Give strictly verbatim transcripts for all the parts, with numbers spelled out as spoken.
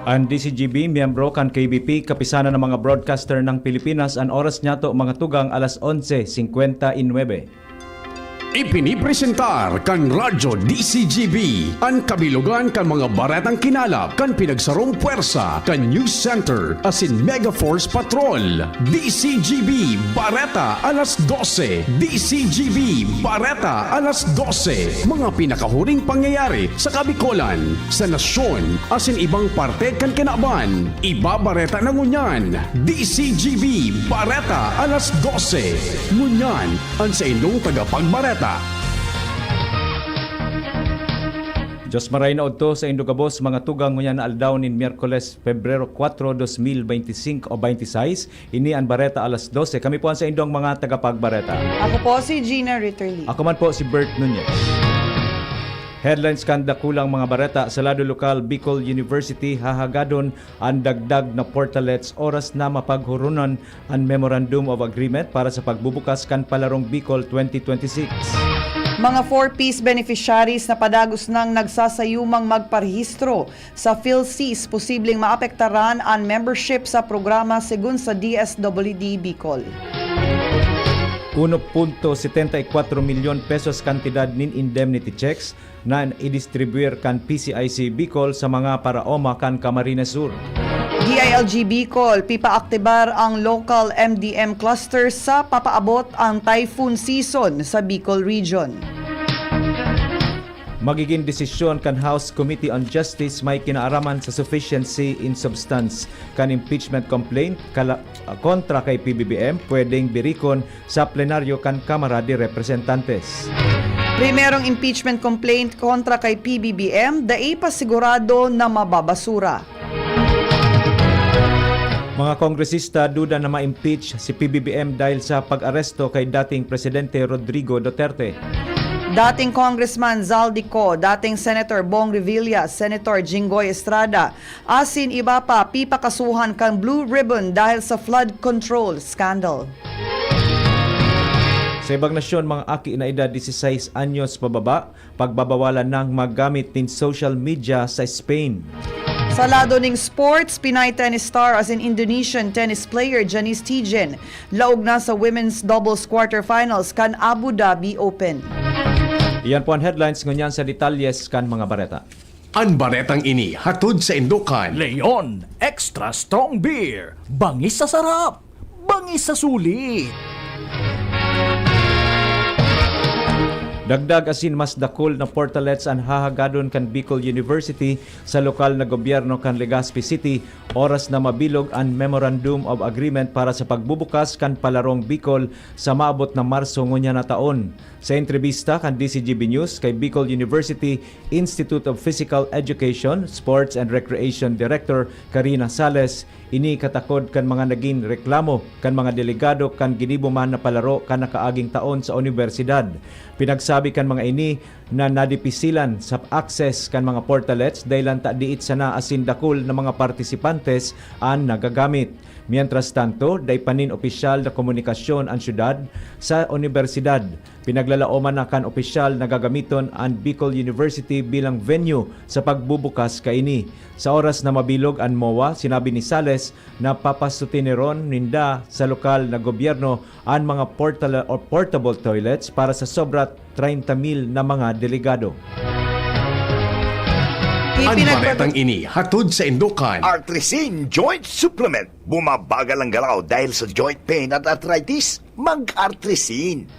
An D C G B, miyembro kan K B P, Kapisanan ng mga Broadcaster ng Pilipinas, an oras niyato, mga tugang, alas onse singkwenta y nuebe. Ipinipresentar kan Radyo D C G B an kabilogan kan mga baretang kinalap kan pinagsarong pwersa kan News Center asin Mega Force Patrol. D C G B Bareta alas dose. D C G B Bareta alas dose. Mga pinakahuring pangyayari sa Kabikolan, sa nasyon, asin ibang parte kan kinaban. Ibabareta na ngunyan, D C G B Bareta alas dose. Ngunyan, an saindong tagapagbareta. Diyos maray na udto saindo gabos, mga tugang, ngunyan na aldaw nin Miyerkules, Pebrero kuwatro, dos mil beintisinko o beintisais. Ini an Bareta alas dose. Kami po an saindong mga tagapagbareta. Ako po si Gina Ritterly. Ako man po si Bert Nunez. Headlines kan dakulang mga bareta sa lado lokal: Bicol University hahagadon an dagdag na portalets oras na mapaghurunan an Memorandum of Agreement para sa pagbubukas kan Palarong Bicol twenty twenty-six. Mga four Ps beneficiaries na padagos nang nagsasayumang magparehistro sa PhilSys, posibleng maapektaran an membership sa programa, segun sa D S W D Bicol. Uno punto setenta y kuatro milyon pesos kantidad nin indemnity checks na idistribuir kan P C I C Bicol sa mga paraoma kan Camarines Sur. D I L G Bicol, pipaaktibar ang local M D M cluster sa papaabot ang typhoon season sa Bicol Region. Magiging desisyon kan House Committee on Justice may kinaaraman sa sufficiency in substance kan impeachment complaint kala-, kontra kay P B B M, pwedeng birikon sa plenaryo kan Kamara de Representantes. Primerong impeachment complaint kontra kay P B B M, dai pa sigurado na mababasura. Mga kongresista duda na ma-impeach si P B B M dahil sa pag-aresto kay dating Presidente Rodrigo Duterte. Dating Congressman Zaldy Co, dating Senator Bong Revilla, Senator Jinggoy Estrada, asin iba pa pipakasuhan kan Blue Ribbon dahil sa flood control scandal. Sa ibang nasyon, mga aki na edad disisais anyos pababa, pagbabawalan nang maggamit nin social media sa Spain. Sa lado ning sports, Pinay tennis star asin Indonesian tennis player Janice Tijen laog na sa women's doubles quarterfinals kan Abu Dhabi Open. Iyan po an headlines, ngunyan sa detalyes kan mga bareta. An baretang ini hatod saindo kan Leon Extra Strong Beer. Bangis sa sarap, bangis sa sulit. Dagdag asin mas dakul na portalets an hahagadon kan Bicol University sa lokal na gobyerno kan Legazpi City, oras na mabilog an Memorandum of Agreement para sa pagbubukas kan Palarong Bicol sa maabot na Marso ngunyan na taon. Sa entrebista kan D C G B News kay Bicol University Institute of Physical Education, Sports and Recreation Director Karina Sales, ini katakod kan mga nagin reklamo kan mga delegado kan ginibo man na palaro kan nakaaging taon sa unibersidad. Pinagsabi kan mga ini na nadipisilan sa access kan mga portalets dahilan ta diit sana asin dakul na mga partisipantes an nagagamit. Mientras tanto, dai pa nin opisyal na komunikasyon an syudad sa unibersidad. Pinaglalaoman na kan opisyal na gagamiton an Bicol University bilang venue sa pagbubukas kaini. Sa oras na mabilog an MOA, sinabi ni Sales na papasutineron ninda sa lokal na gobyerno an mga portal o portable toilets para sa sobra treinta mil na mga delegado. An Ipinagpag- baretang ini hatod saindo kan Artrisin Joint Supplement. Bumabagal ang galaw dahil sa joint pain at arthritis? Mag-Artrisin.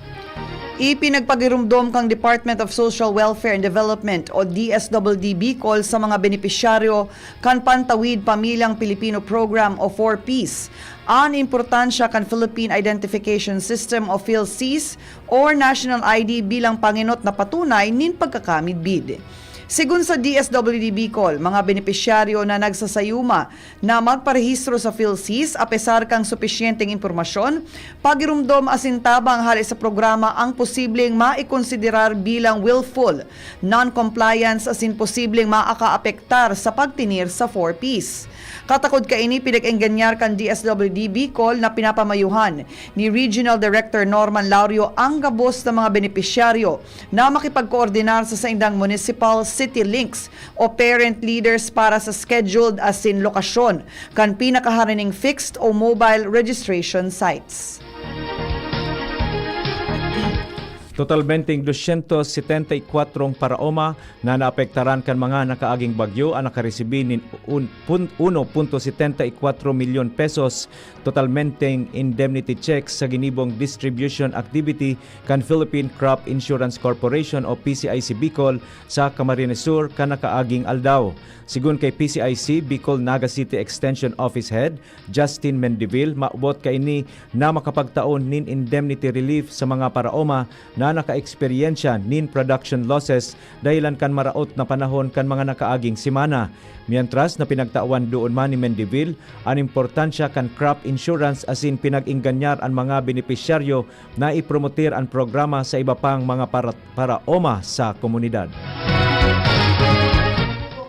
Ipinagpagirumdom kan Department of Social Welfare and Development o D S W D Bicol sa mga benepisyaryo kan Pantawid Pamilyang Pilipino Program o four Ps an importansya kan Philippine Identification System o PhilSys or National I D bilang pangenot na patunay nin pagkakamidbid. Segun sa D S W D Bicol, mga benepisyaryo na nagsasayuma na magparehistro sa PhilSys apesar kan supisyenteng impormasyon, pagirumdom asin tabang hale sa programa ang posibleng maikonsiderar bilang willful non-compliance asin posibleng makaapektar sa pagtinir sa four Ps. Katakod kaini, pinag-engganyar kan D S W D Bicol na pinapamayuhan ni Regional Director Norman Laurio ang gabos na mga benepisyaryo na makipagkoordinar sa saindang municipal City Links o parent leaders para sa scheduled asin lokasyon kan pinakaharining fixed o mobile registration sites. Totalmenteng dosyentos setenta y kwatro paraoma na naapektaran kan mga nakaaging bagyo an nakaresibi nin un-, pun-, uno punto setenta y kwatro milyon pesos totalmenteng indemnity checks sa ginibong distribution activity kan Philippine Crop Insurance Corporation o P C I C Bicol sa Camarines Sur kan nakaaging aldaw. Sigon kay P C I C Bicol Naga City Extension Office Head Justin Mendivil, maabot kaini na makapagtao nin indemnity relief sa mga paraoma na nakaeksperyensya nin production losses dahilan kan maraot na panahon kan mga nakaaging semana. Mientras na pinagtawan doon man ni Mendivil an importansya kan crop insurance asin pinag-ingganyar an mga benepisyaryo na ipromotir an programa sa iba pang mga para-, paraoma sa komunidad.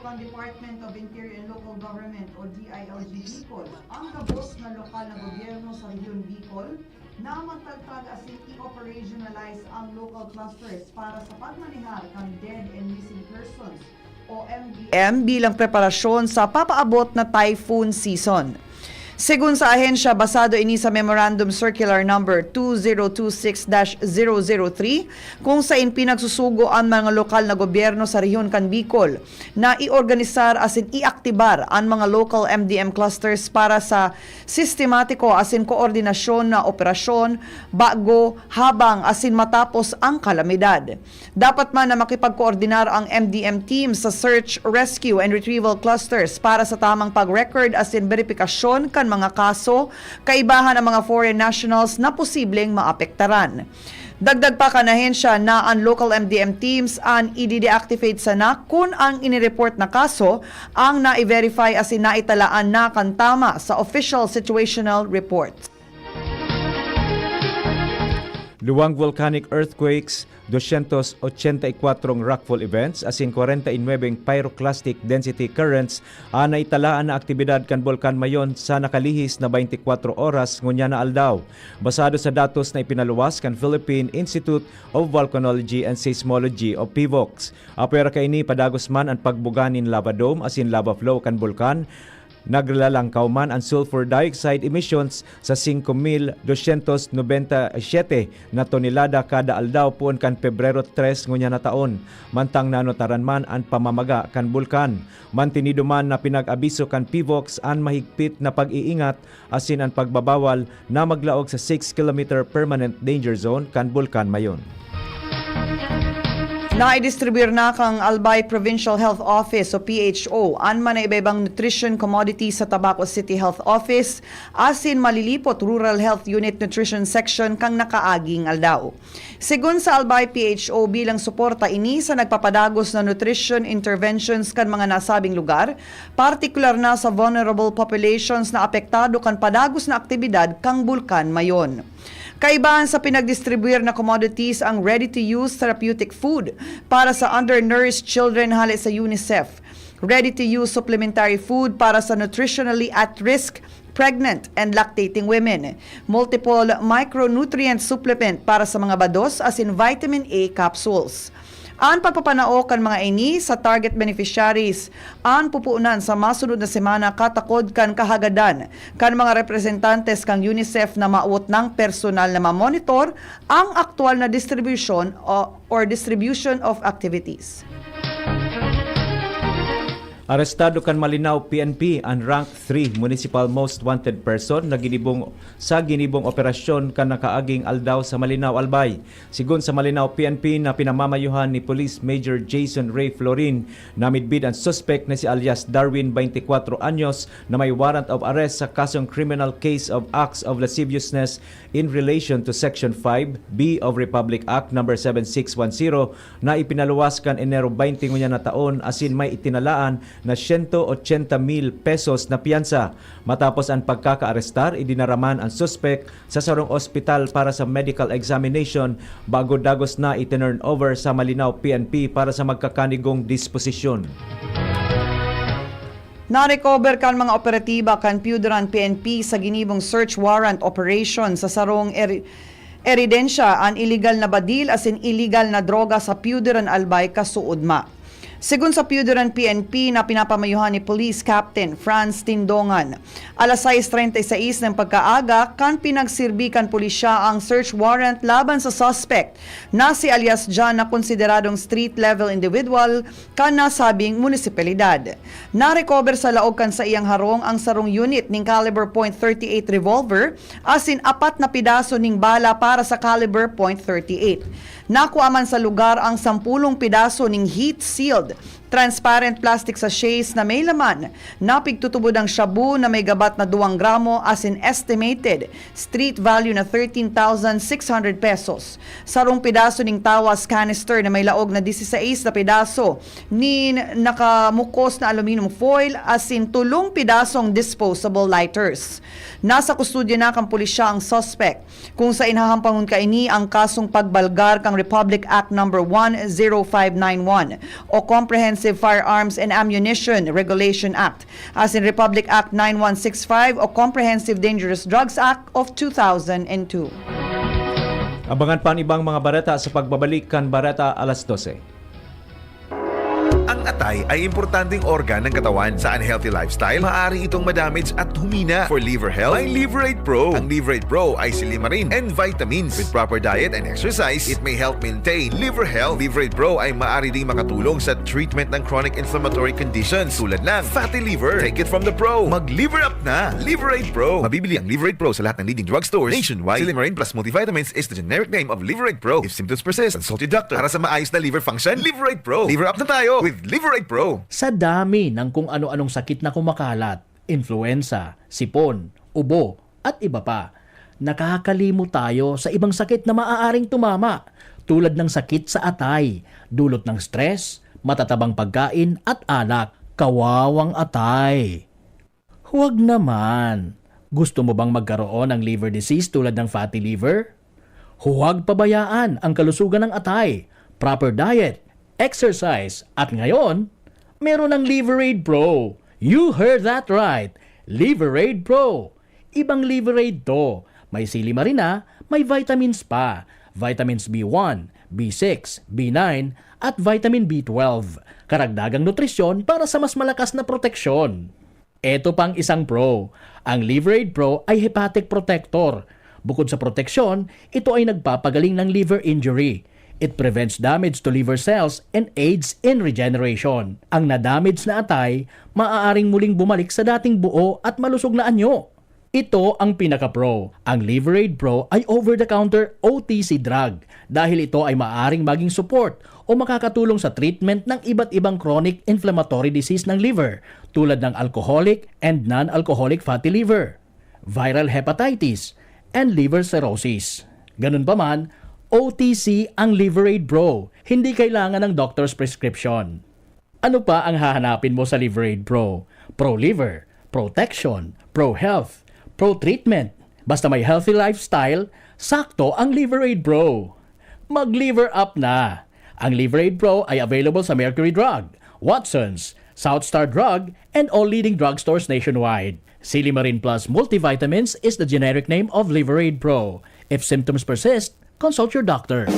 Ang Department of Interior and Local Government o D I L G Bicol, ang gabos na lokal na gobyerno sa Rehiyon Bicol na magtagtag asin i-operationalize ang local clusters para sa pagmanehar kan dead and missing persons o M D M bilang preparasyon sa papaabot na typhoon season. Segun sa ahensya, basado ini sa Memorandum Circular Number two zero two six dash zero zero three, kung sain pinagsusugo an mga lokal na gobyerno sa rehiyon kan Bicol na iorganisar asin iaktibar an mga local M D M clusters para sa sistematiko asin koordinasyon na operasyon, bago, habang, asin matapos ang kalamidad. Dapat man na makipagkoordinar ang M D M team sa search, rescue, and retrieval clusters para sa tamang pag-record asin beripikasyon kan mga kaso, kaibahan ang mga foreign nationals na posibleng maapektaran. Dagdag pa kan ahensya na an local M D M teams an i-deactivate sana kun ang inireport na kaso ang nai-verify asin naitalaan na kan tama sa official situational report. Duwang volcanic earthquakes, dosyentos ochenta y kwatro rockfall events, asin kwarenta y nuwebeng pyroclastic density currents an naitalaan na aktibidad kan Bulkan Mayon sa nakalihis na baynte kwatro oras ngunyan na aldaw, basado sa datos na ipinaluwas kan Philippine Institute of Volcanology and Seismology o PHIVOLCS. Apwera kaini, padagos man an pagbuga nin lava dome asin lava flow kan bulkan, naglalangkaw man an sulfur dioxide emissions sa singko mil dosyentos nobenta y siyete na tonelada kada aldaw poon kan Pebrero tres ngunyan na taon, mantang nanotaran man an pamamaga kan bulkan. Mantinido man na pinag-abiso kan PHIVOLCS an mahigpit na pag-iingat asin an pagbabawal na maglaog sa six kilometer permanent danger zone kan Bulkan Mayon. Naidistribuyar na kan Albay Provincial Health Office o P H O an manaiba-ibang nutrition commodities sa Tabaco City Health Office asin Malilipot Rural Health Unit Nutrition Section kan nakaaging aldaw. Segun sa Albay P H O, bilang suporta ini sa nagpapadagos na nutrition interventions kan mga nasabing lugar, partikular na sa vulnerable populations na apektado kan padagos na aktibidad kan Bulkan Mayon. Kaibahan sa pinagdistribuyar na commodities ang ready-to-use therapeutic food para sa undernourished children hale sa UNICEF, ready-to-use supplementary food para sa nutritionally at-risk pregnant and lactating women, multiple micronutrient supplement para sa mga bados asin vitamin A capsules. An pagpapanao kan mga ini sa target beneficiaries an pupunan sa masunod na semana katakod kan kahagadan kan mga representantes kan UNICEF na maawot nang personal na mamonitor ang aktual na distribution o, or distribution of activities. Arestado kan Malinao P N P an rank three Municipal Most Wanted Person na ginibong, sa ginibong operasyon kan nakaaging aldaw sa Malinao, Albay. Sigon sa Malinao P N P na pinamamayuhan ni Police Major Jason Ray Florin, namidbid an suspek na si alias Darwin, baynte kwatro anyos, na may warrant of arrest sa kasong Criminal Case of Acts of Lasciviousness in relation to Section five B of Republic Act Number seven six one zero na ipinaluwas kan Enero baynte ngunyan na taon asin may itinalaan na siyento ochenta mil pesos na piyansa. Matapos an pagkakaarestar, idinara man an suspek sa sarong ospital para sa medical examination bago dagos na itinurn over sa Malinao P N P para sa magkakanigong disposisyon. Na-recover kan mga operatiba kan Piyuderan P N P sa ginibong search warrant operation sa sarong eri-, eridensya an iligal na badil asin iligal na droga sa Piyuderan, Albay, kasuodma. Segun sa Puyuduran P N P na pinapamayohan ni Police Captain Franz Tindongan, alas sais treinta y seis ng pagkaaga kan pinagsirbi kan pulisya ang search warrant laban sa suspect na si alias John na konsideradong street-level individual kan nasabing munisipalidad. Narecover sa laog kan saiyang harong ang sarong unit ning caliber point thirty eight revolver asin apat na pidaso ning bala para sa caliber point thirty eight. Nakua man sa lugar ang sampulong pidaso ning heat-sealed, transparent plastic sachets na may laman na pigtutubod ang shabu na may gabat na duwang gramo asin estimated street value na thirteen thousand six hundred pesos. Sarong pidaso ning tawas canister na may laog na disisais na pidaso nin nakamukos na aluminum foil asin tulong pidasong disposable lighters. Nasa kustodya na kan pulisya ang suspect. Kung sain hahampangon kaini ang kasong pagbalgar kan Republic Act Number one zero five nine one o Comprehensive Firearms and Ammunition Regulation Act, asin Republic Act nine one six five o Comprehensive Dangerous Drugs Act of two thousand and two. Abangan pa ang ibang mga bareta sa pagbabalik kan Bareta alas dose. Ang atay ay importanteng organ ng katawan. Sa unhealthy lifestyle, maaari itong madamage at humina. For liver health, may Liver Aid Pro. Ang Liver Aid Pro ay silimarin and vitamins. With proper diet and exercise, it may help maintain liver health. Liver Aid Pro ay maaari ding makatulong sa treatment ng chronic inflammatory conditions tulad ng fatty liver. Take it from the pro. Mag-liver up na! Liver Aid Pro. Mabibili ang Liver Aid Pro sa lahat ng leading drugstores nationwide. Silimarin plus multivitamins is the generic name of Liver Aid Pro. If symptoms persist, consult your doctor. Para sa maayos na liver function, Liver Aid Pro. Liver up na tayo with Liver Aid Pro. Sa dami ng kung ano-anong sakit na kumakalat, influenza, sipon, ubo, at iba pa, nakakalimot tayo sa ibang sakit na maaaring tumama, tulad ng sakit sa atay, dulot ng stress, matatabang pagkain at alak. Kawawang atay! Huwag naman! Gusto mo bang magkaroon ng liver disease tulad ng fatty liver? Huwag pabayaan ang kalusugan ng atay, proper diet, exercise, at ngayon, meron ng Liver Aid Pro. You heard that right! Liver Aid Pro! Ibang Liver Aid to. May silimarina, may vitamins pa. Vitamins B one, B six, B nine, at vitamin B twelve. Karagdagang nutrisyon para sa mas malakas na proteksyon. Eto pang isang pro. Ang Liver Aid Pro ay hepatic protector. Bukod sa proteksyon, ito ay nagpapagaling ng liver injury. It prevents damage to liver cells and aids in regeneration. Ang na-damage na atay maaaring muling bumalik sa dating buo at malusog na anyo. Ito ang pinaka-pro. Ang Liver Aid Pro ay over-the-counter O T C drug dahil ito ay maaaring maging support o makakatulong sa treatment ng iba't ibang chronic inflammatory disease ng liver tulad ng alcoholic and non-alcoholic fatty liver, viral hepatitis, and liver cirrhosis. Ganun pa man, O T C ang Liver Aid Pro, hindi kailangan ng doctor's prescription. Ano pa ang hahanapin mo sa Liver Aid Pro? Pro liver, protection, pro health, pro treatment. Basta may healthy lifestyle, sakto ang Liver Aid Pro. Mag-liver up na! Ang Liver Aid Pro ay available sa Mercury Drug, Watson's, South Star Drug, and all leading drugstores nationwide. Silimarin Plus Multivitamins is the generic name of Liver Aid Pro. If symptoms persist, consult your doctor.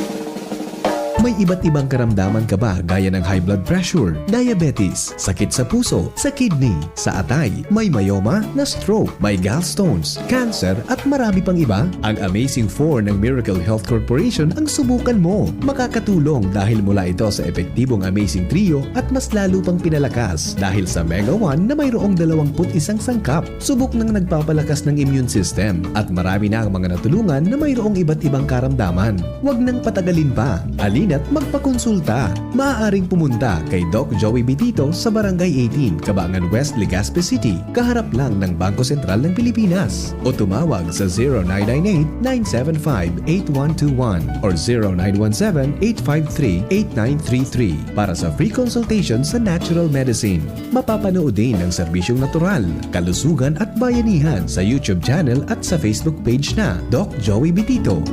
May iba't ibang karamdaman ka ba gaya ng high blood pressure, diabetes, sakit sa puso, sa kidney, sa atay, may myoma, na stroke, may gallstones, cancer at marami pang iba? Ang Amazing four ng Miracle Health Corporation ang subukan mo. Makakatulong dahil mula ito sa epektibong Amazing Trio at mas lalo pang pinalakas dahil sa Mega one na mayroong dalawampu't isang sangkap. Subok nang nagpapalakas ng immune system at marami na ang mga natulungan na mayroong iba't ibang karamdaman. Huwag nang patagalin pa. Halina't magpakonsulta. Maaaring pumunta kay Doc Joey Bitito sa Barangay eighteen, Kabangan West, Legazpi City, kaharap lang ng Bangko Sentral ng Pilipinas. O tumawag sa zero nine nine eight, nine seven five, eight one two one or zero nine one seven, eight five three, eight nine three three para sa free consultation sa natural medicine. Mapapanood din ang serbisyong natural, kalusugan at bayanihan sa YouTube channel at sa Facebook page na Doc Joey Bitito.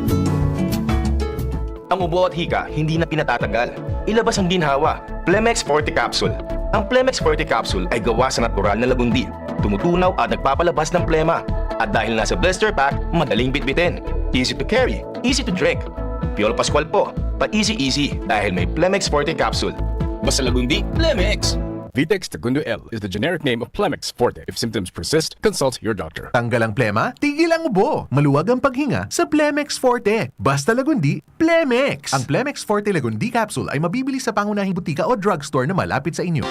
Ang ubo at hika hindi na pinatatagal. Ilabas ang ginhawa. Plemex Forte Capsule. Ang Plemex Forte Capsule ay gawa sa natural na lagundi. Tumutunaw at nagpapalabas ng plema. At dahil nasa blister pack, madaling bitbitin. Easy to carry, easy to drink. Piolo Pascual po, pa-easy-easy dahil may Plemex Forte Capsule. Basta Lagundi, Plemex! Vitex Segundo L is the generic name of Plemex Forte. If symptoms persist, consult your doctor. Tanggal ang plema, tigil ang ubo. Maluwag ang paghinga sa Plemex Forte. Basta Lagundi, Plemex! Ang Plemex Forte Lagundi Capsule ay mabibili sa pangunahing butika o drugstore na malapit sa inyo.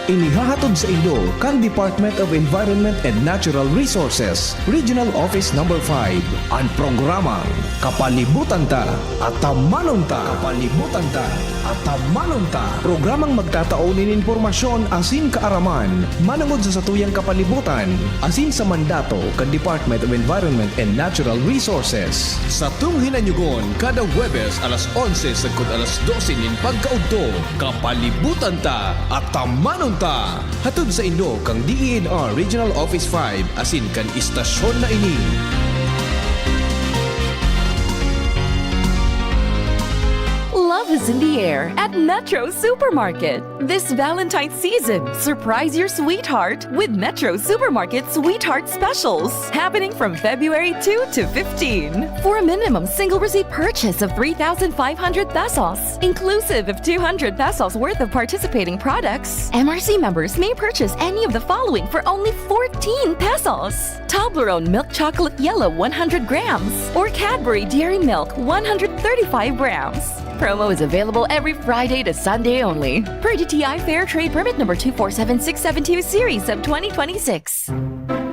Inihahatod sa inyo kan Department of Environment and Natural Resources, Regional Office Number five, an programang Kapalibutan Ta, Atamanon Ta. Kapalibutan Ta, Atamanon Ta. Programang magtatao nin impormasyon asin kaaraman manongod sa satuyang kapalibutan asin sa mandato kan Department of Environment and Natural Resources. Satong hinanyugon kada Huwebes alas onse sagkod alas dose nin pagkaudto. Kapalibutan Ta, Atamanon Ta. Hatod sa inyo kan D E N R Regional Office five asin kan istasyon na ini. Love is in the air at Metro Supermarket. This Valentine's season, surprise your sweetheart with Metro Supermarket Sweetheart Specials, happening from February two to fifteen. For a minimum single receipt purchase of three thousand five hundred pesos, inclusive of two hundred pesos worth of participating products, M R C members may purchase any of the following for only fourteen pesos: Toblerone Milk Chocolate Yellow one hundred grams or Cadbury Dairy Milk one hundred thirty-five grams. Promo is available every Friday to Sunday only. Per D T I Fair Trade Permit number two four seven six seven two, series of twenty twenty-six.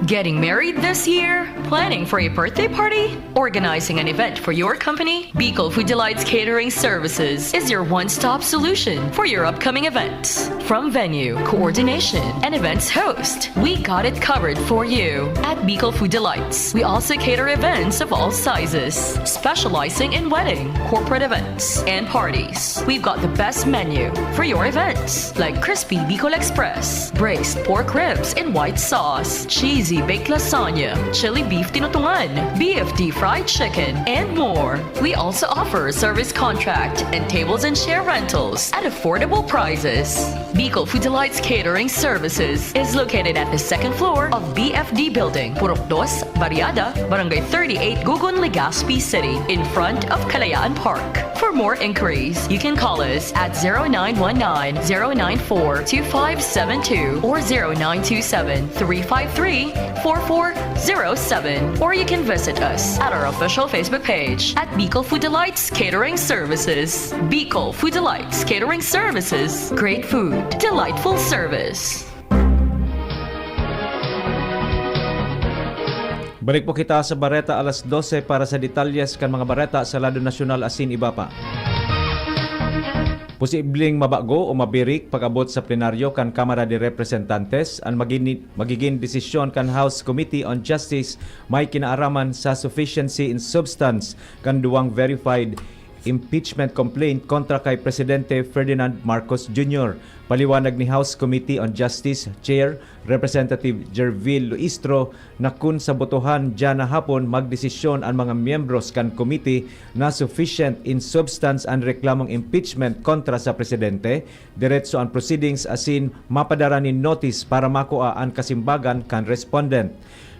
Getting married this year? Planning for a birthday party? Organizing an event for your company? Bicol Food Delights Catering Services is your one-stop solution for your upcoming events. From venue, coordination, and events host, we got it covered for you. At Bicol Food Delights, we also cater events of all sizes, specializing in wedding, corporate events, and parties. We've got the best menu for your events, like crispy Bicol Express, braised pork ribs in white sauce, cheesy baked lasagna, chili beef tinutungan, B F D fried chicken, and more. We also offer service contract and tables and chair rentals at affordable prices. Bicol Food Delights Catering Services is located at the second floor of B F D Building, Purok Dos, Barriada, Barangay thirty-eight, Gugun, Legazpi City, in front of Kalayaan Park. For more inquiries, you can call us at zero nine one nine, zero nine four, two five seven two or zero nine two seven, three five three, four four zero seven. Or you can visit us at our official Facebook page at Bicol Food Delights Catering Services. Bicol Food Delights Catering Services. Great food, delightful service. Balik po kita sa bareta alas dose para sa detalyes kan mga bareta sa lado nasyonal asin iba pa. Posibleng mabago o mabirik pag-abot sa plenaryo kan Kamara de Representantes an magini-, magigin desisyon kan House Committee on Justice may kinaaraman sa sufficiency in substance kan duwang verified impeachment complaint kontra kay Presidente Ferdinand Marcos Junior. Paliwanag ni House Committee on Justice Chair Representative Gervil Luistro na kun sa botohan diyan na hapon magdesisyon an mga miyembros kan committee na sufficient in substance an reklamong impeachment kontra sa presidente, diretso an proceedings asin mapadara nin notice para makua an kasimbagan kan respondent.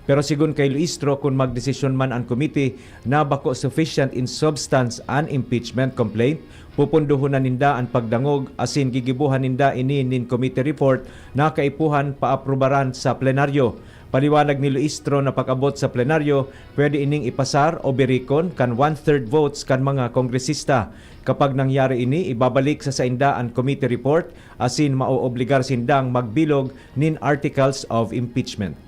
Pero sigon kay Luistro, kun magdesisyon man an committee na bako sufficient in substance an impeachment complaint, pupundohon na ninda an pagdangog asin gigibohan ninda ini nin committee report na kaipuhan paaprubaran sa plenaryo. Paliwanag ni Luistro na pag-abot sa plenaryo, pwede ining ipasar o birikon kan one-third votes kan mga kongresista. Kapag nangyari ini, ibabalik sa sainda an committee report asin maoobligar sindang magbilog nin articles of impeachment.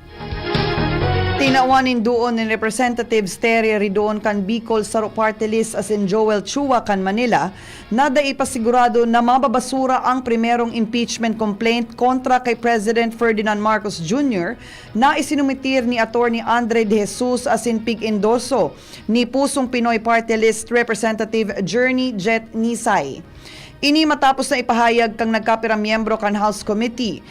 Tinawan nin duon nin Representatives Terry Ridon kan Bicol Saro Party List asin Joel Chua kan Manila na dai pa sigurado na mababasura ang primerong impeachment complaint kontra kay President Ferdinand Marcos Junior na isinumitir ni Attorney Andre De Jesus asin pig-endorso ni Pusong Pinoy Party List Representative Journey Jet Nisay. Ini matapos na ipahayag kan nagkapirang miyembro kan House Committee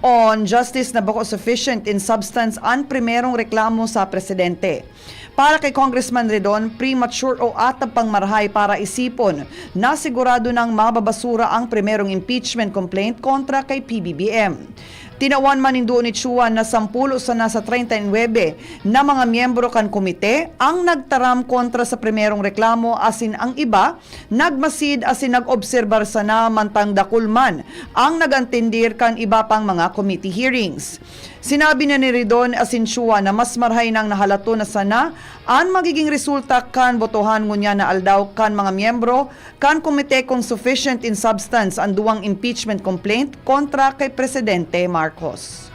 on Justice na bako sufficient in substance an primerong reklamo sa presidente. Para kay Congressman Ridon, premature o atab pang marahay para isipon na sigurado nang mababasura ang primerong impeachment complaint kontra kay P B B M. Tinawan man nin duon ni Chua na sampulo sana sa treinta y nuebe na mga miyembro kan komite ang nagtaram kontra sa primerong reklamo, asin ang iba nagmasid asin nag-obserbar sana, mantang dakul man ang nag-antendir kan iba pang mga committee hearings. Sinabi na ni Ridon asin Chua na mas marhay nang nahalaton na sana an magiging resulta kan botohan ngunyan na aldaw kan mga miyembro kan komite kung sufficient in substance an duwang impeachment complaint kontra kay Presidente Marcos.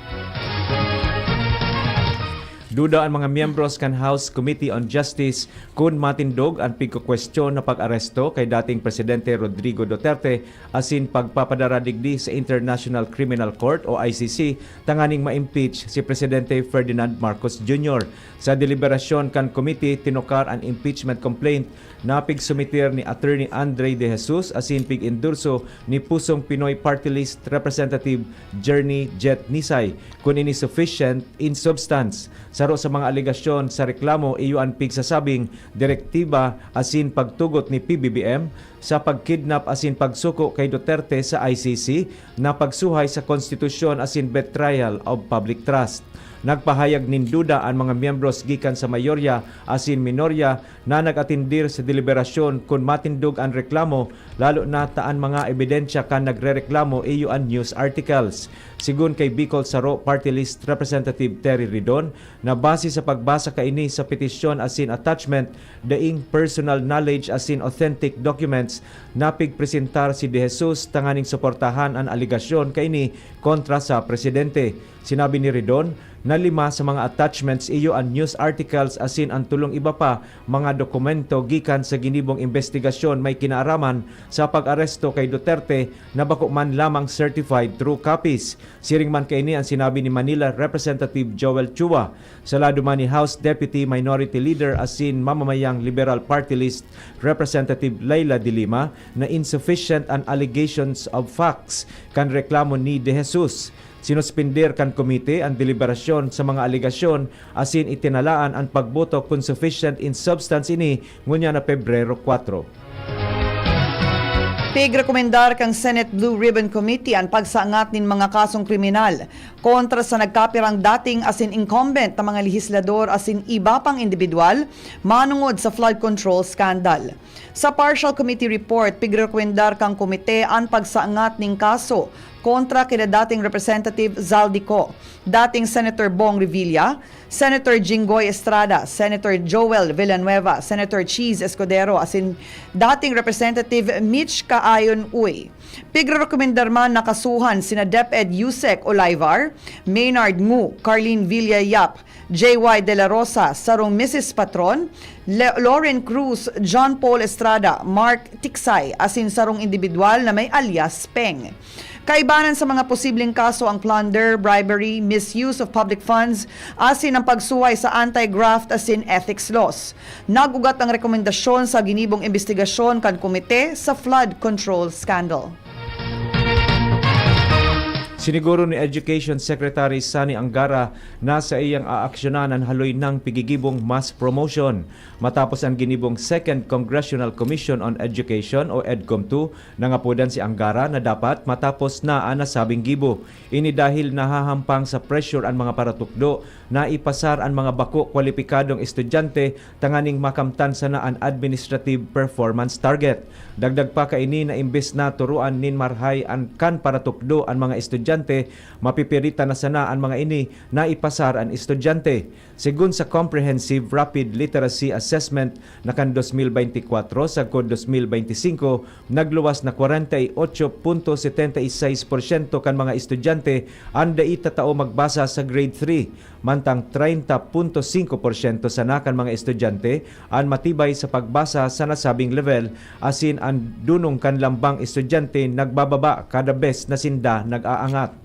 Duda an mga miyembros kan House Committee on Justice kun matindog an pigkukwestiyon na pag-aresto kay dating Presidente Rodrigo Duterte asin pagpapadara digdi sa International Criminal Court o I C C tanganing ma-impeach si Presidente Ferdinand Marcos Junior. Sa deliberasyon kan committee, tinukar an impeachment complaint na pigsumitir ni Attorney Andre De Jesus asin pig-endorso ni Pusong Pinoy Party List Representative Journey Jet Nisay, kun ini sufficient in substance. Saro sa mga alegasyon sa reklamo iyo an pigsasabing direktiba asin pagtugot ni P B B M sa pagkidnap asin pagsuko kay Duterte sa I C C na pagsuhay sa konstitusyon asin betrayal of public trust. Nagpahayag nin duda an mga miyembros gikan sa mayorya asin minorya na nag-atendir sa deliberasyon kun matindog an reklamo, lalo na ta an mga ebidensya kan nagrereklamo iyo an news articles. Sigon kay Bicol Saro Party List Representative Terry Ridon, na base sa pagbasa kaini sa petisyon asin attachment, daing personal knowledge asin authentic documents na pigpresentar si De Jesus tanganing suportahan an alegasyon kaini kontra sa presidente. Sinabi ni Ridon na lima sa mga attachments iyo an news articles asin an tolong iba pa mga dokumento gikan sa ginibong imbestigasyon may kinaaraman sa pag-aresto kay Duterte na bako man lamang certified true copies. Siring man kaini an sinabi ni Manila Representative Joel Chua. Sa lado man ni House Deputy Minority Leader asin mamamayang Liberal Party List Representative Leila de Lima na insufficient an allegations of facts kan reklamo ni De Jesus. Sinuspender kan komite an deliberasyon sa mga alegasyon asin itinalaan an pagboto kun sufficient in substance ini ngunyan na Pebrero kwatro. Pigrekomendar kan Senate Blue Ribbon Committee an pagsaangat nin mga kasong kriminal kontra sa nagkapirang dating asin incumbent na mga lehislador asin iba pang indibidwal manongod sa flood control scandal. Sa partial committee report, pigrekomendar kan komite an pagsaangat nin kaso kontra kina dating Representative Zaldy Co, dating Senator Bong Revilla, Senator Jinggoy Estrada, Senator Joel Villanueva, Senator Cheese Escudero asin dating Representative Mitch Kaayon Uy. Pigrerekomendar man na kasuhan sina DepEd Usec Olivar, Maynard Ngu, Carlene Villa Yap, J Y De La Rosa, sarong Missus Patron, Le-, Lauren Cruz, John Paul Estrada, Mark Tiksay, asin sarong indibidwal na may alias Peng. Kaibanan sa mga posibleng kaso ang plunder, bribery, misuse of public funds, asin ang pagsuhay sa anti-graft asin ethics laws. Nag-ugat ang rekomendasyon sa ginibong imbestigasyon kan komite sa flood control scandal. Siniguro ni Education Secretary Sonny Angara na saiyang aaksyonan an haloy nang pigigibong mass promotion. Matapos ang ginibong Second Congressional Commission on Education o EDCOM two, nangapodan si Angara na dapat matapos na an nasabing gibo. Ini dahil nahahampang sa pressure an mga paratukdo na ipasar an mga bako kwalipikadong estudyante tanganing makamtan sana an administrative performance target. Dagdag pa kaini na imbes na turuan nin marhay an kan paratukdo an mga estudyante, mapipiritan na sana an mga ini na ipasar an estudyante. Segun sa Comprehensive Rapid Literacy Assessment na kan dos mil beintikwatro sagkod dos mil beintisinko, nagluwas na kwarenta y ocho punto setenta y seis porsyento kan mga estudyante an dai tatao magbasa sa grade three, mantang treinta punto singko porsyento sana kan mga estudyante an matibay sa pagbasa sa nasabing level, asin an dunong kan lambang estudyante nagbababa kada bes na sinda nag-aangat.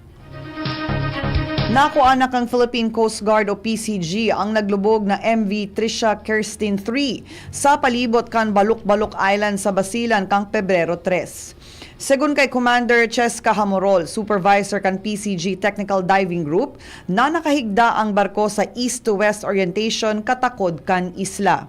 Nakuha na kan Philippine Coast Guard o P C G ang naglubog na M V Tricia Kerstin three sa palibot kan Balukbaluk Island sa Basilan kan Pebrero tres. Segun kay Commander Cheska Hamorol, supervisor kan P C G Technical Diving Group, na nakahigda ang barko sa east to west orientation katakod kan isla.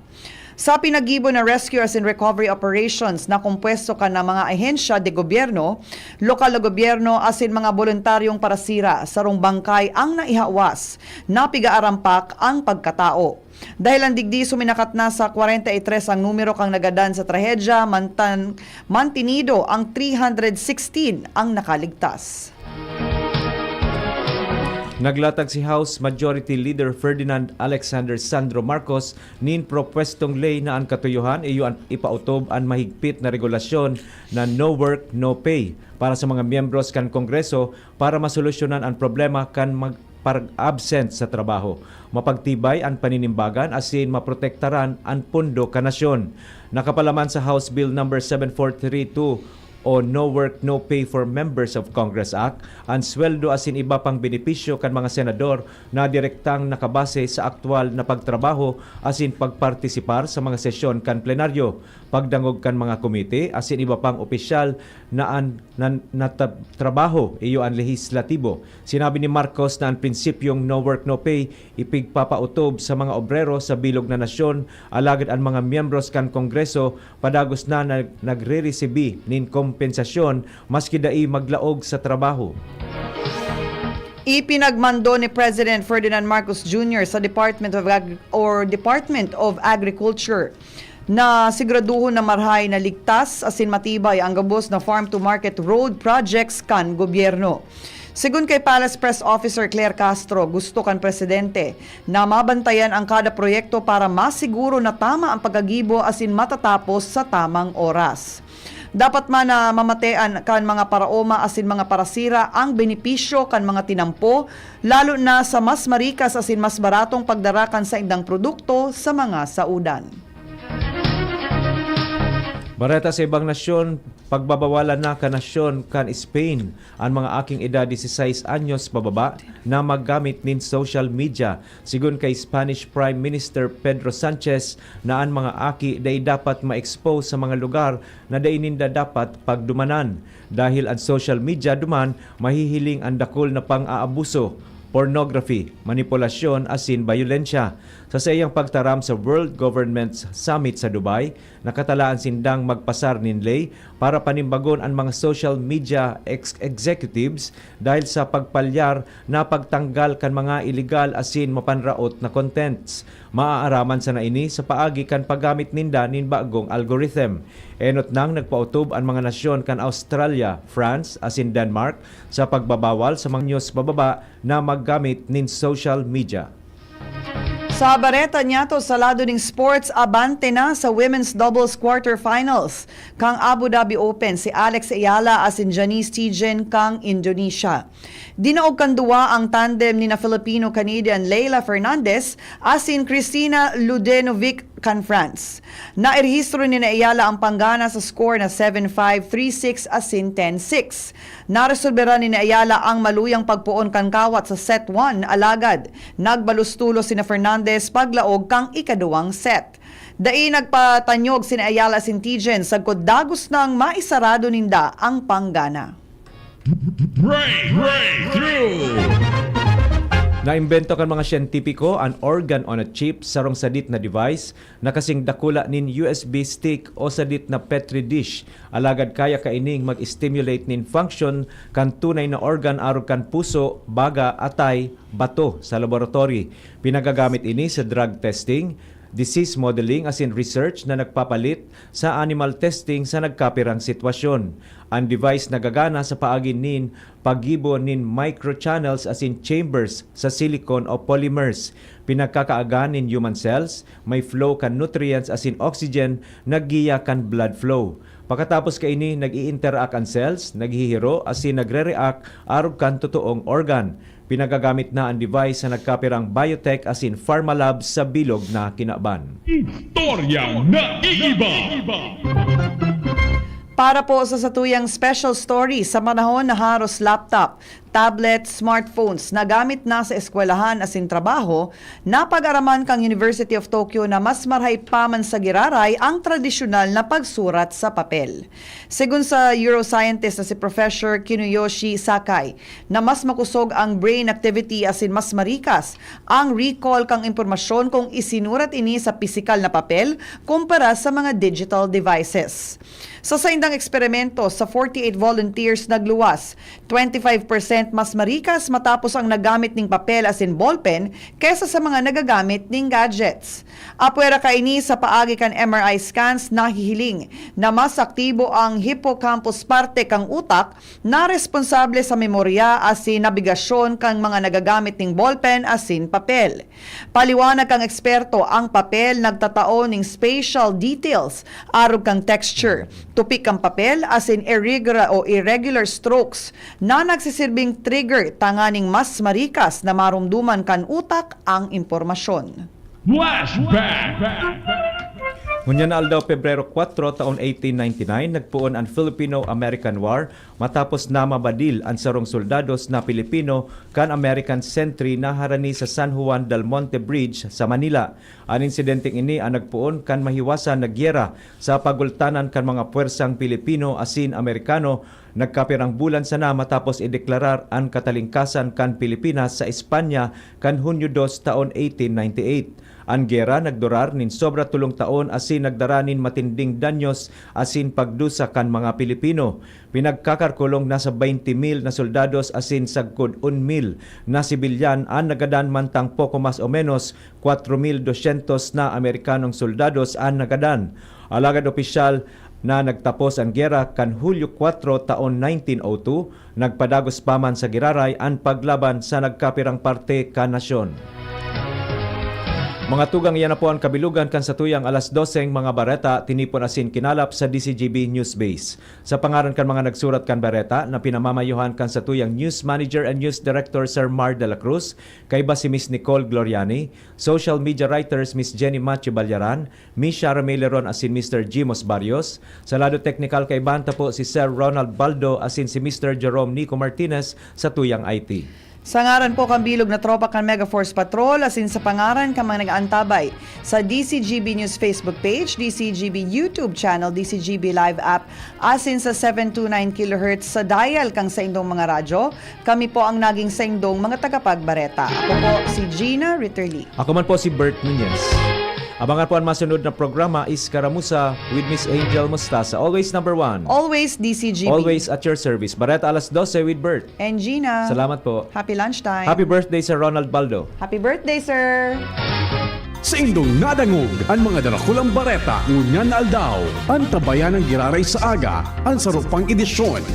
Sa pinaggibo na rescue asin recovery operations na kompuesto kan na mga ahensya de gobyerno, lokal na gobyerno asin mga boluntaryong parasira, sarong bangkay ang naihawas. Napiga arampak ang pagkatao. Dahil an digdi suminakat na sa kwarenta y tres ang numero kan nagadan sa trahedya, mantan-, mantinido ang three hundred sixteen ang nakaligtas. Naglatag si House Majority Leader Ferdinand Alexander Sandro Marcos nin propwestong ley na an katuyohan iyo an ipautob an mahigpit na regulasyon na no work, no pay para sa mga miyembros kan Kongreso para masolusyonan an problema kan mag-, pag-absent sa trabaho, mapagtibay an paninimbagan asin maprotektaran an pondo kan nasyon. Nakapalaman sa House Bill Number seven four three two o No Work, No Pay for Members of Congress Act, an sweldo asin iba pang benepisyo kan mga senador na direktang nakabase sa aktual na pagtrabaho asin pagpartisipar sa mga sesyon kan plenaryo, pagdangog kan mga komite asin iba pang opisyal na an, na, na tab-, trabaho iyo an lehislatibo. Sinabi ni Marcos na an prinsipyong no work, no pay ipigpapautob sa mga obrero sa bilog na nasyon, alagad an mga miyembros kan Kongreso padagos na nag-, nagreresibi nin kompensasyon maski dai maglaog sa trabaho. Ipinagmando ni President Ferdinand Marcos Junior sa Department of Ag-, or Department of Agriculture na siguraduhon na marahay na ligtas asin matibay ang gabos na farm-to-market road projects kan gobyerno. Segun kay Palace Press Officer Claire Castro, gusto kan presidente na mabantayan ang kada proyekto para masiguro na tama ang pagkagibo asin matatapos sa tamang oras. Dapat man na mamatean kan mga paraoma asin mga parasira ang benepisyo kan mga tinampo, lalo na sa mas marikas asin mas baratong pagdara kan saindang produkto sa mga saodan. Bareta sa ibang nasyon, pagbabawalan na kan nasyon kan Spain an mga aking edad dieciséis anyos pababa na maggamit nin social media. Segun kay Spanish Prime Minister Pedro Sanchez na an mga aki dai dapat ma-expose sa mga lugar na dai ninda dapat pagdumanan, dahil an social media duman mahihiling an dakul na pang-aabuso, pornography, manipulasyon asin bayolensya. Sa saiyang pagtaram sa World Government Summit sa Dubai, nakatalaan sindang magpasar nin ley para panimbagon an mga social media ex-, executives dahil sa pagpalyar na pagtanggal kan mga iligal asin mapanraot na contents. Maaaraman sana ini sa paagi kan paggamit ninda nin bagong algorithm. Enot nang nagpaotob an mga nasyon kan Australia, France asin Denmark sa pagbabawal sa mga anyos pababa na maggamit nin social media. Sa bareta niyato sa lado ning sports, abante na sa women's doubles quarterfinals kan Abu Dhabi Open si Alex Eala asin Janice Tijen kan Indonesia. Dinaog kan duwa ang tandem ni na Filipino-Canadian Leila Fernandez asin Kristina Ludenovic kan France. Nairehistro ni na Eala ang panggana sa score na seven five, three six asin ten six. Naresolbera ni na Eala ang maluyang pagpoon kan kawat sa set one, alagad nagbalos-tulos sina Fernandez paglaog kan ikaduwang set. Dai nagpatanyog sina Eala asin Tijen sagkod dagos nang maisarado ninda ang panggana. Break, breakthrough! Naimbento kan mga siyentipiko an organ on a chip, sarong sadit na device na kasing dakula nin U S B stick o sadit na Petri dish. Alagad kaya kaining mag-stimulate nin function kan tunay na organ arog kan puso, baga, atay, bato sa laboratory. Pinagagamit ini sa drug testing, disease modeling asin research na nagpapalit sa animal testing sa nagkapirang sitwasyon. An device nagagana sa paagi nin paggibo nin microchannels asin chambers sa silicone o polymers. Pinagkakaagan nin human cells, may flow kan nutrients asin oxygen na giya kan blood flow. Pakatapos kaini, nag-i-interact an cells, naghihiro asin nagre-react arog kan totoong organ. Pinagagamit na an device sa nagkapirang biotech asin pharma lab sa bilog na kinaban. Istoryang naiiba. Para po sa satuyang special story, sa panahon na haros laptop, tablet, smartphones na gamit na sa eskwelahan asin trabaho, napag-araman kan University of Tokyo na mas marahay pa man sa giraray ang tradisyonal na pagsurat sa papel. Segun sa neuroscientist na si Professor Kinuyoshi Sakai, na mas makosog ang brain activity asin mas marikas ang recall kan impormasyon kung isinurat ini sa pisikal na papel kumpara sa mga digital devices. Sa saindang eksperimento, sa forty-eight volunteers nagluwas, twenty-five percent mas marikas matapos ang naggamit ning papel asin ballpen kesa sa mga nagagamit ning gadgets. Apwera kaini, sa paagi kan M R I scans, nahihiling na mas aktibo ang hippocampus, parte kan utak na responsable sa memorya asin nabigasyon kan mga nagagamit ning ballpen asin papel. Paliwanag kan eksperto, ang papel nagtatao ning spatial details, arog kan texture, tupi kan papel, asin irregular o irregular strokes na nagsisirbing trigger tanganing mas marikas na marumduman kan utak ang impormasyon. Flashback! Ngunyan na aldaw, Pebrero kuwatro, taon eighteen ninety-nine, nagpoon an Filipino-American War matapos na mabadil an sarong soldados na Pilipino kan American sentry na harani sa San Juan del Monte Bridge sa Manila. An insidenteng ini an nagpoon kan mahiwasan na gyera sa pagultanan kan mga pwersang Pilipino asin Amerikano. Nagkapirang bulan sana matapos ideklarar an katalingkasan kan Pilipinas sa Espanya kan Hunyo dos, taon eighteen ninety-eight. An gera nagdurar nin sobra tolong taon asin nagdara nin matinding danyos asin pagdusa kan mga Pilipino. Pinagkakarkulong nasa baynte mil na soldados asin sagkod un mil na sibilyan an nagadan, mantang poko mas o menos kwatro mil dosyentos na Amerikanong soldados an nagadan. Alagad opisyal na nagtapos an gera kan Hulyo kuwatro, taon nineteen oh two, nagpadagos pa man sa giraray an paglaban sa nagkapirang parte kan nasyon. Mga tugang, iyan na po an kabilugan kan satuyang alas doseng mga bareta, tinipon asin kinalap sa D C G B News Base. Sa pangaran kan mga nagsurat kan bareta na pinamamayohan kan satuyang News Manager and News Director, Sir Mar de la Cruz, kaiba si Miss Nicole Gloriani, social media writers Miss Jenny Machi Balyaran, Miss Shara May Leron asin Mister Jimos Barrios, sa lado teknikal, kaibahan ta po si Sir Ronald Baldo asin si Mister Jerome Nico Martinez sa tuyang I T. Sa ngaran po kan bilog na tropa kan Mega Force Patrol asin sa pangaran kan mga nag-aantabay sa D C G B News Facebook page, D C G B YouTube channel, D C G B Live app, asin sa seven two nine kilohertz sa dial kan saindong mga radyo, kami po ang naging saindong mga tagapagbareta. Ako po si Gina Ritterly. Ako man po si Bert Nunez. Abangan po an masunod na programa, Iskaramuza with Miss Angel Mostasa. Always number one. Always D C G B. Always at your service. Bareta alas dose with Bert. And Gina. Salamat po. Happy lunchtime. Happy birthday, Sir Ronald Baldo. Happy birthday, sir. Saindong nadangog an mga darakulang bareta ngunyan na aldaw. Antabayan an giraray sa aga, an saro pang edisyon